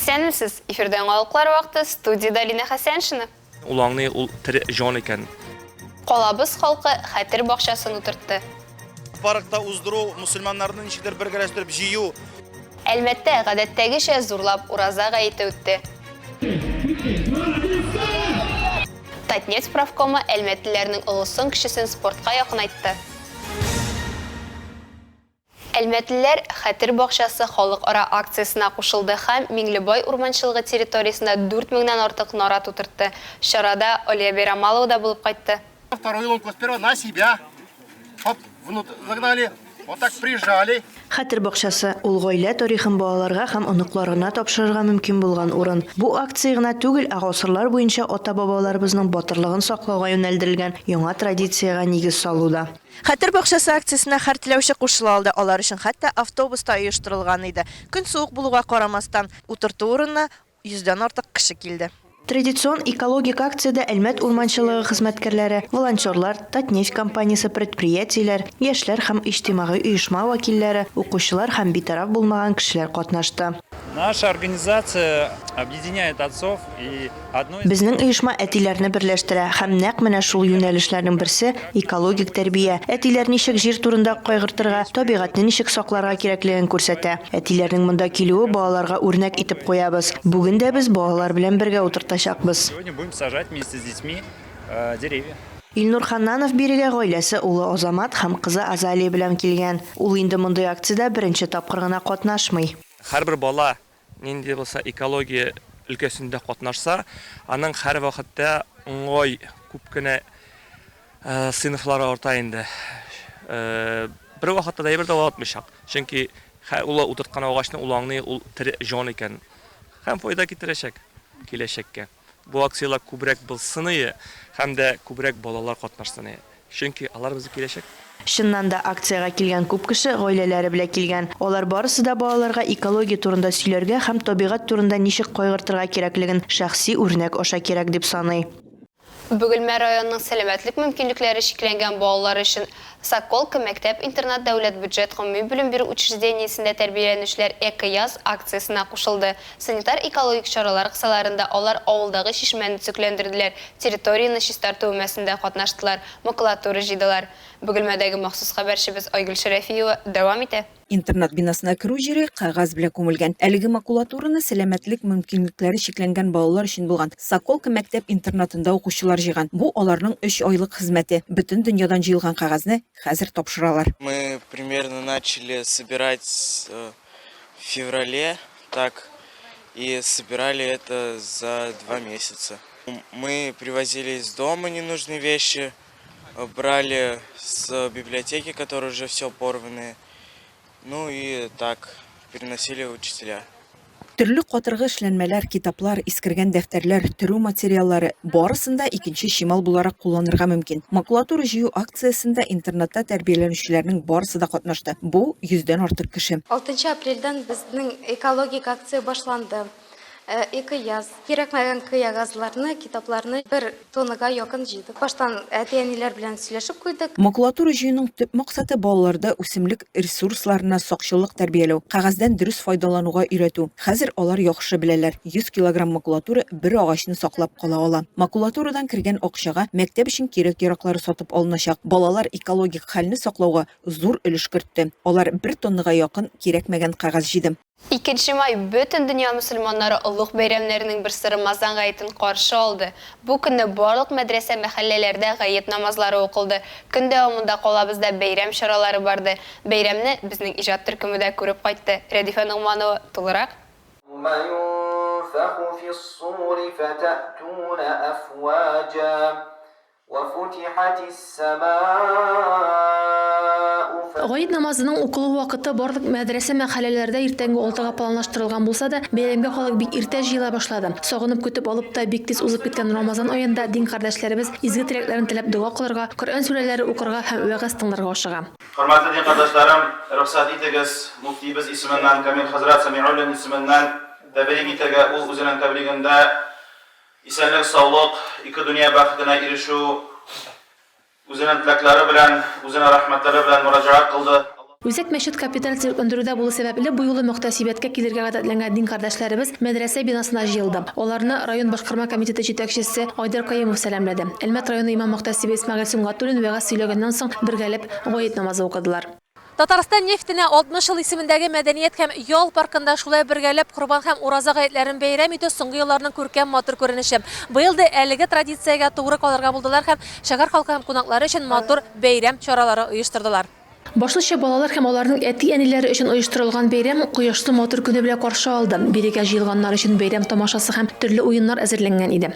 Исәнмесез! Эфирда яңалыклар вакыты, студиядә Алинә Хәсәншина. Ул аңлый, ул тере җан икән. Калабыз халкы Хәтер бакчасын утыртты. Паркта уздыру, мөселманнарны ничектер бергәләштереп җыю. Әлмәттә, гадәттәгечә, зурлап Ураза гаете үтте. Татнефть профкомы әлмәтлеләрнең олысын-кечесен спортка якынайтты. Әлмәтлеләр Хәтер бакчасы халыкара акциясенә кушылды һәм Миңлебай урманчылыгы территориясендә дүрт меңнән артык нарат утыртты. Чарада Алия Бәйрамалова да булып кайтты. Вторую лунку сперва на себя. Хоп, внутрь загнали. Вот так прижали. Хәтер бакчасы, ул гаилә тарихын балаларга һәм оныкларына тапшырырга мөмкин булган урын. Бу акция генә түгел, ә гасырлар буенча ата-бабаларыбызның батырлыгын саклауга юнәлдерелгән яңа традициягә нигез салу да. Хәтер бакчасы акциясенә һәр теләүче кушыла алды, алар өчен хәтта автобус та оештырылган иде. Көн суык булуга карамастан, утырту урынына йөздән артык кеше килде. Традицион экологик акциядә Әлмәт урманчылыгы хезмәткәрләре, волонтерлар, Татнефть компаниясе, предприятиеләр, яшьләр һәм иҗтимагый оешма вәкилләре, укучылар һәм битараф булмаган кешеләр катнашты. Наша организация объединяет отцов и одно из. Безнең оешма әтиләрне берләштерә һәм нәкъ менә шул юнәлешләрнең берсе, экологик тәрбия. Әтиләр ничек җир турында кайгыртырга, табигатьне ничек сакларга кирәклеген күрсәтә. Әтиләрнең монда килүе балаларга үрнәк итеп куябыз. Бүген дә без балалар белән бергә утыртачакбыз. Сегодня будем сажать вместе с детьми деревья. Илнур Ханнанов бирегә гаиләсе улы Азамат һәм кызы Азалия белән килгән. Ул инде мондый акциядә беренче тапкыр гына катнашмый. Һәрбер бала нинди булса экология өлкәсендә катнашса, аның һәрвакытта уңай күп кенә сыйныфлары арта инде. Бервакытта да әйбер дә ватмыйчак. Чөнки ул утырткан агачны ул аңлый, ул тере җан икән. Һәм файда китерәчәк киләчәккә. Бу акцияләр күбрәк булсыные һәм дә күбрәк балалар катнашсыные. Чөнки алар безнең киләчәк. Чыннан да, акциягә килгән күп кеше гаиләләре белән килгән. Алар барысы да балаларга экология турында сөйләргә һәм табигать турында ничек кайгыртырга кирәклеген шәхси үрнәк аша кирәк дип саный. Бөгелмә районының сәламәтлек мөмкинлекләре чикләнгән балалар өчен Соколка мәктәп-интернат дәүләт бюджет гомуми белем бирү учреждениесендә тәрбияләнүчеләр Экояз акциясенә кушылды. Санитар-экологик чаралар кысаларында алар авылдагы чишмәне төзекләндерделәр, территорияне чистарту өмәсендә катнаштылар, макулатура җыйдылар. Бөгелмәдәге махсус хәбәрчебез Айгөл Шәрәфиева дәвам итә. Интернат бинасына керү җире кәгазь белән күмелгән. Әлеге макулатураны сәламәтлек мөмкинлекләре чикләнгән балалар өчен булган Соколка мәктәп-интернатында укучылар җыйган. Бу аларның өч айлык хезмәте. Бөтен дөньядан җыелган кәгазьне хәзер тапшыралар. Мы примерно начали собирать в феврале, так и собирали это за два месяца. Мы привозили из дома ненужные вещи, брали с библиотеки, которые уже все порванные, ну и так переносили учителя. Төрле катыргы эшләнмәләр, китаплар, искергән дәфтәрләр, төрү материаллары, барысын да икенче чимал буларак кулланырга мөмкин. Макулатура җыю акциясендә интернатта тәрбияләнүчеләрнең барысы да катнашты. Бу, йөздән артык кеше. Алтынчы апрельдән безнең экологик акция башланды. Экояз. Кирәкмәгән кыягазларны, китапларны бер тоннага якын җыйдык. Баштан әти-әниләр белән сөйләшеп куйдык. Макулатура җыюның төп максаты, балаларда үсемлек ресурсларына сакчыллык тәрбияләү, кәгазьдән дөрес файдалануга өйрәтү. Хәзер алар яхшы беләләр, 100 килограмм макулатура бер агачны саклап кала ала. Макулатурадан кергән акчага мәктәп өчен кирәк-яраклары сатып алыначак. Балалар экологик хәлне саклауга зур өлеш кертте. Алар бер тоннага якын кирәкмәгән кәгазь җыйды. Икенче май бөтен дөнья мөселманнары олуг бәйрәмнәренең берсе Рамазан гаетен каршы алды. Бу көнне барлык мәдрәсә-мәхәлләләрдә гает намазлары укылды. Көн дәвамында калабызда бәйрәм чаралары барды. Бәйрәмне безнең иҗат төркеме дә күреп кайтты. Рәдифә Ногманова тулырак. Гает намазының укылу вакыты барлык мәдрәсә-мәхәлләләрдә иртәнге алтыга планлаштырылган булса да, бәйрәмгә халык бик иртә җыела башлады. Сагынып көтеп алып та бик тиз узып киткән Рамазан аенда дин кардәшләребез изге теләкләрен теләп дога кылырга, Коръән сүрәләре укырга һәм вәгазь тыңларга ашыга. Хөрмәтле дин кардәшләрем, рөхсәт итегез, мөфтиебез исеменнән, Камил хәзрәт Сәмигуллин исеменнән тәбрик итәргә, ул үзенең тәбригендә Исәнлек-саулык, ике дөнья бәхетенә ирешү, үзенең теләкләре белән, үзенең рәхмәтләре белән мөрәҗәгать кылды. Үзәк мәчет капиталь төзекләндерүдә булу сәбәпле, бу юлы мөхтәсибәткә килергә гадәтләнгән дин кардәшләребез мәдрәсә бинасына җыелды. Аларны район башкарма комитеты җитәкчесе Айдар Каюмов сәламләде. Әлмәт районы имам-мөхтәсибе Исмәгыйль Сөнгатуллин вәгазь сөйләгәннән соң, бергәләп гает намазы укыдылар. Татарстан нефтенә 60 ел исемендәге мәдәният һәм ял паркында шулай бергәләп Корбан һәм Ураза гаетләрен бәйрәм итү соңгы елларның күркәм матур күренеше. Быел да әлеге традициягә тугры калырга булдылар һәм шәһәр халкы һәм кунаклары өчен матур бәйрәм чаралары оештырдылар. Башлыча балалар һәм аларның әти-әниләре өчен оештырылган бәйрәм кояшлы матур көне белән каршы алды. Бирегә җыелганнар өчен бәйрәм тамашасы һәм төрле уеннар әзерләнгән иде.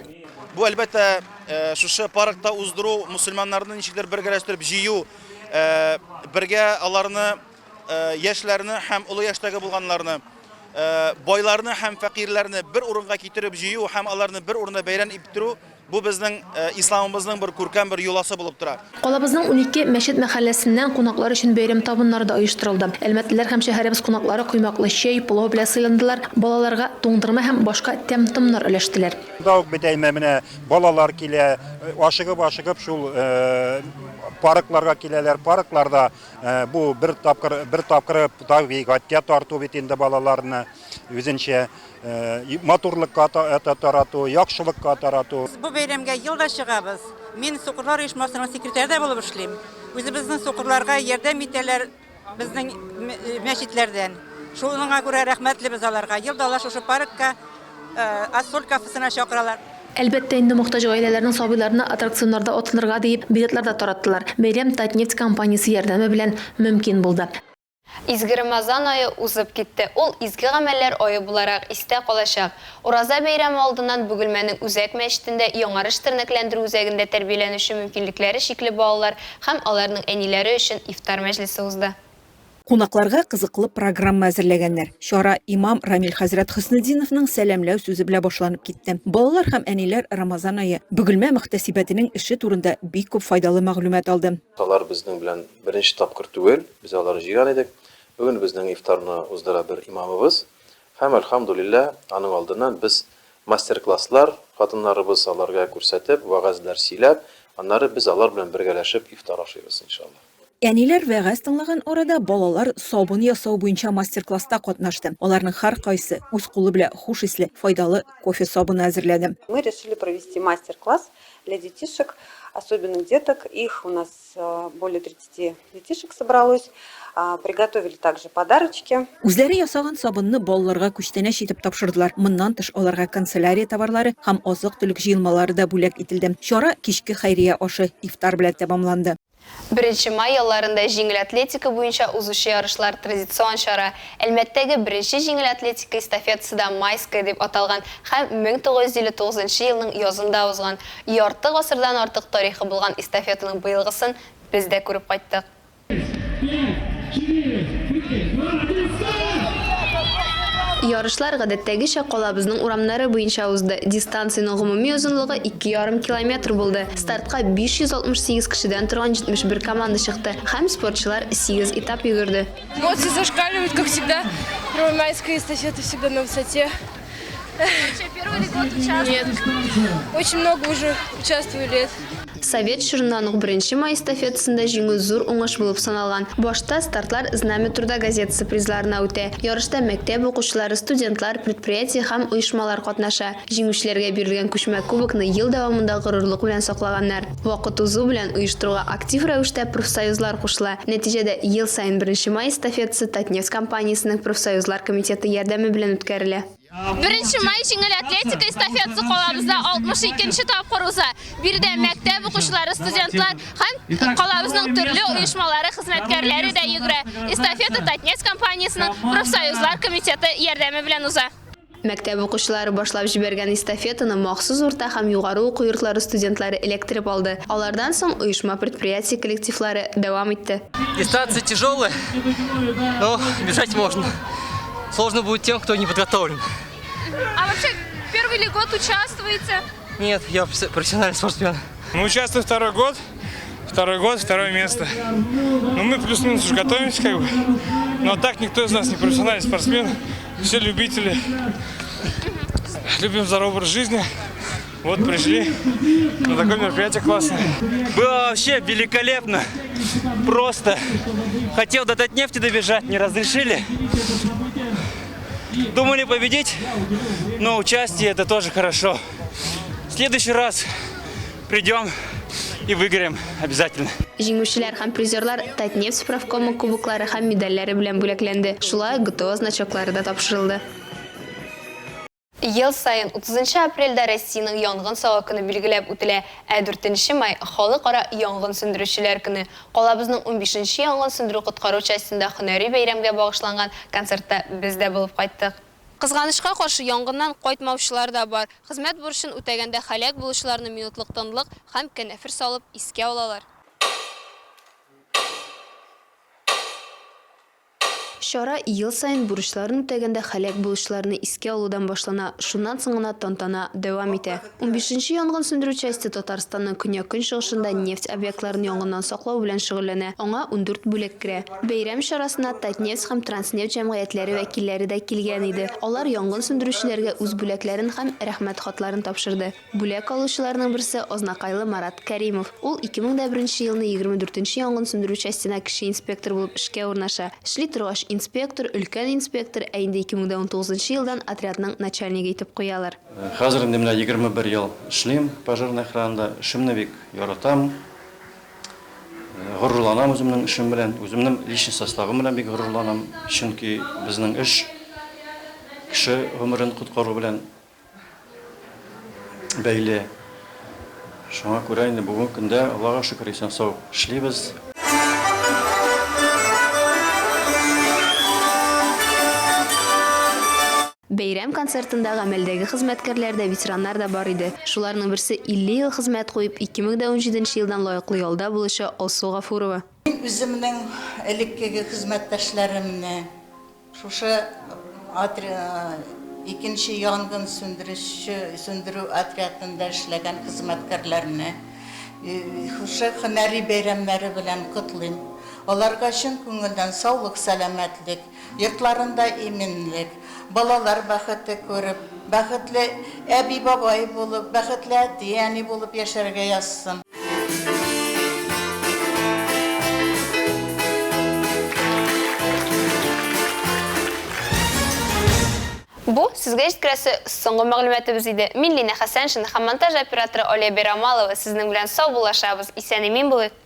Бу, әлбәттә, шушы паркта уздыру мөселманнарны ничектер бергәләштереп җыю, бергә аларны яшьләрне һәм олы яшьтәге булганнарны, байларны һәм фәкыйрьләрне бер урынга китереп җыю һәм аларны бер урында бәйрәм иттерү, бу безнең исламыбызның бер күркәм бер йоласы булып тора. Калабызның 12 мәчет-мәхәлләсеннән кунаклар өчен бәйрәм табыннары да оештырылды. Әлмәтлеләр һәм шәһәребез кунаклары коймаклы чәй, пылау белән сыйландылар, балаларга туңдырма һәм башка тәм-томнар өләштеләр. Монда ук бит әйме менә балалар килә, ашыгып-ашыгып шул паркларга киләләр. Паркларда бу бер тапкыр, бер тапкыр табигатькә тарту бит инде балаларны үзенчә матурлыкка тарату, яхшылыкка тарату. Без бу бәйрәмгә ел да чыгабыз. Мин сукырлар оешмасының секретаре дә булып эшлим. Үзебезнең сукырларга ярдәм итәләр. Безнең мәчетләрдән. Шуңа күрә рәхмәтлебез аларга. Ел да алар шушы паркка, Ассоль кафесына чакыралар. Әлбәттә инде, мохтаҗ гаиләләрнең сабыйларына аттракционнарда атланырга диеп билетлар да тараттылар. Бәйрәм Татнефть компаниясе ярдәме белән мөмкин булды. Изге Рамазан ае узып китте. Ул изге гамәлләр ае буларак истә калачак. Ураза бәйрәме алдыннан Бөгелмәнең үзәк мәчетендә Яңарыш тернәкләндерү үзәгендә тәрбияләнүче мөмкинлекләре чикле балалар һәм аларның әниләре өчен ифтар мәҗлесе узды. Кунакларга кызыклы программа әзерләгәннәр. Чара имам Рамил хәзрәт Хөснетдиновның сәламләү сүзе белән башланып китте. Балалар һәм әниләр Рамазан ае, Бөгелмә мөхтәсибәтенең эше турында бик күп файдалы мәгълүмат алды. Алар безнең белән беренче тапкыр түгел, без аларны җыйган идек. Бүген безнең ифтарны уздыра бер имамыбыз. Һәм, әлхәмдүлилләһ, аның алдыннан без мастер-класслар, хатыннарыбыз аларга күрсәтеп, вәгазьләр сөйләп, аннары без алар белән бергәләшеп ифтар ашыйбыз, иншаллаһ. Әниләр вәгазь тыңлаган арада балалар сабын ясау буенча мастер-класста катнашты. Аларның һәркайсы үз кулы белән хуш исле, файдалы кофе сабыны әзерләде. Мы решили провести мастер-класс для детишек, особенных деток. Их у нас Более 30 детишек собралось. Приготовили также подарочки. Үзләре ясаган сабынны балаларга күчтәнәч итеп тапшырдылар. Моннан тыш, аларга канцелярия товарлары һәм азык-төлек җыелмалары да бүләк ителде. Чара кичке хәйрия ашы, ифтар белән тәмамланды. Беренче май ялларында җиңел атлетика буенча узучы ярышлар традицион чара. Әлмәттәге беренче җиңел атлетика эстафетасы да Майская дип аталган һәм 1959 нчы елның язында узган. Ярты гасырдан артык тарихы булган эстафетаның быелгысын без дә күреп кайттык. Ярышлар гадәттәгечә калабызның урамнары буенча узды. Дистанциянең гомуми озынлыгы 2,5 километр булды. Стартка 568 кешедән торган 71 команда чыкты һәм спортчылар сигез этап йөгерде. Эмоции зашкаливают, как всегда. Первомайская эстафета всегда на высоте. Вообще первый ли год участвуешь? Нет. Очень много уже участвую лет. Совет чорыннан ук Беренче май эстафетасында җиңү зур уңыш булып саналган. Башта стартлар Знамя труда газетасы призларына үтә. Ярышта мәктәп укучылары, студентлар, предприятие һәм оешмалар катнаша. Җиңүчеләргә бирелгән күчмә кубокны ел дәвамында горурлык белән саклаганнар. Вакыт узу белән оештыруга актив рәвештә профсоюзлар кушыла. Нәтиҗәдә, ел саен Беренче май эстафетасы Татнефть компаниясенең профсоюзлар комитеты ярдәме белән үткәрелә. Беренче май җиңел атлетика эстафетасы калабызда 62 нче тапкыр уза. Биредә мәктәп укучылары, студентлар һәм калабызның төрле оешмалары хезмәткәрләре дә йөгерә. Эстафета Татнефть компаниясенең профсоюзлар комитеты ярдәме белән уза. Мәктәп укучылары башлап җибәргән эстафетаны махсус урта һәм югары уку йортлары студентлары эләктереп алды. Алардан соң оешма-предприятие коллективлары дәвам итте. Дистанция тяжелая, но бежать можно. Сложно будет тем, кто не подготовлен. А вообще, первый ли год участвуете? Нет, я профессиональный спортсмен. Мы участвуем второй год. Второй год, второе место. Ну, мы плюс-минус уже готовимся, как бы. Но так никто из нас не профессиональный спортсмен. Все любители. Любим здоровый образ жизни. Вот пришли на такое мероприятие классное. Было вообще великолепно. Просто хотел до Татнефти добежать, не разрешили. Думали победить, но участие это тоже хорошо. В следующий раз придем и выиграем обязательно. Җиңүчеләр һәм призерлар Татнефть профкомы кубоклары һәм медальләре белән бүләкләнде. Шулай ук ГТО значоклары да тапшырылды. Ел саен 30 нчы апрельдә Россиянең янгын сагы көне билгеләп үтелә, ә 4 май, Халыкара янгын сүндерүчеләр көне. Калабызның унбишенче янгын сүндерү-коткару частенда һөнәри бәйрәмгә багышланган концертта без дә булып кайттык. Кызганычка каршы, янгыннан кайтмаучылар да бар. Хезмәт бурычын үтәгәндә һәлак булучыларны минутлык тынлык һәм канәфер салып искә алалар. Чара ел саен бурычларын үтәгәндә һәлак булучыларны искә алудан башлана, шуннан соң гына тантана дәвам итә. Унбишенче янгын сүндерү часте Татарстанның көньяк-көнчыгышында нефть объектларын янгыннан саклау белән шөгыльләнә, аңа 14 бүлек керә. Бәйрәм чарасына Татнефть һәм Транснефть җәмгыятьләре вәкилләре дә килгән иде. Алар янгын сүндерүчеләргә үз бүләкләрен һәм Рәхмәт хатларын тапшырды. Бүләк алучыларның берсе, азнакайлы Марат Кәримов. Ул 2001 нче елны 24 нче янгын сүндерү частена кече инспектор булып эшкә урнаша. Эшли торгач, инспектор, өлкән инспектор, ә инде 2019 нчы елдан отрядның начальнигы итеп куялар. Хәзер инде менә 21 ел эшлим пожарная охранада. Эшемне бик яратам. Горурланам үземнең эшем белән, үземнең личный составым белән бик горурланам. Чөнки безнең эш кеше гомерен коткару белән бәйле. Шуңа күрә инде бүгенге көндә, Аллага шөкер, исән-сау эшлибез. Бәйрәм концертында гамәлдәге хезмәткәрләр дә, ветераннар да бар иде. Шуларның берсе, 50 ел хезмәт куеп, 2017 нче елдан лаеклы ялда булучы Алсу Гафурова. Мин үземнең элеккеге хезмәттәшләремне, Шушы икенче янгын сүндерүче сүндерү отрядында эшләгән хезмәткәрләрне шушы һөнәри бәйрәмнәре белән котлыйм. Аларга чын күңелдән саулык-сәламәтлек, йортларында иминлек, балалар бәхете күреп, бәхетле әби-бабай булып, бәхетле әти-әни булып яшәргә язсын. Бу, сезгә җиткерәсе соңгы мәгълүматыбыз иде. Мин Линә Хәсәншина һәм монтаж операторы Алия Бәйрамалова сезнең белән саубуллашабыз. Исән-имин булыйк!